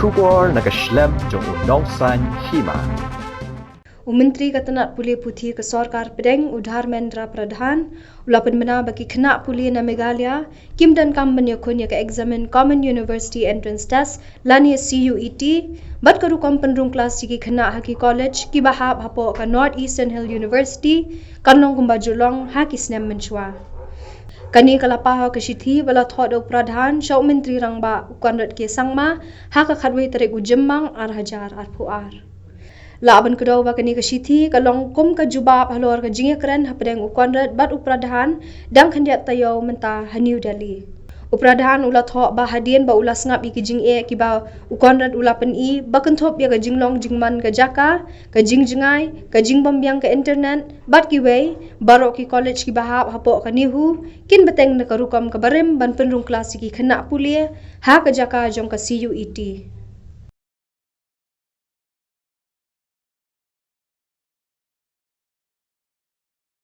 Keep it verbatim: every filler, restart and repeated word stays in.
Khubor na ka shlem jong u Nongsaiñ Hima. U Myntri ka tnat pule puthi ka sorkar pdeng u Dharmendra Pradhan u la pynbna ba ki khynnah pule na Meghalaya kim donkam ban ïakhun ïa ka eksamin Common University Entrance Test lane C U E T bad ka rukom pynrung klas ïa ki khynnah ha ki college kiba hap hapoh ka North Eastern Hill University kan long kumba ju long ha ki snem mynshuwa. Kane ka la paw ha ka shithi ba la thoh da u Pradhan sha u Myntri Rangbah u Conrad K Sangma ha ka khatwei tarik u Jymmang ar hajar arphew ar. Lah ban kdew ba kane ka shithi ka long kum ka jubab halor ka jingïakren hapdeng u Conrad bad u Pradhan dang khyndiat taïew mynta ha New Delhi. U Pradhan u la thoh ba hadien ba u la sngap ïa ki jingeh kiba u Conrad u la pyni ba kynthup ïa ka jinglong jingman ka jaka, ka jingjngai, ka jingbymbiang ka internet bad kiwei, baroh ki college kiba hap hapoh ka NEHU kin bteng da ka rukom kaba rim ban pynrung klas ïa ki khynnah pule ha ka jaka jong ka C U E T.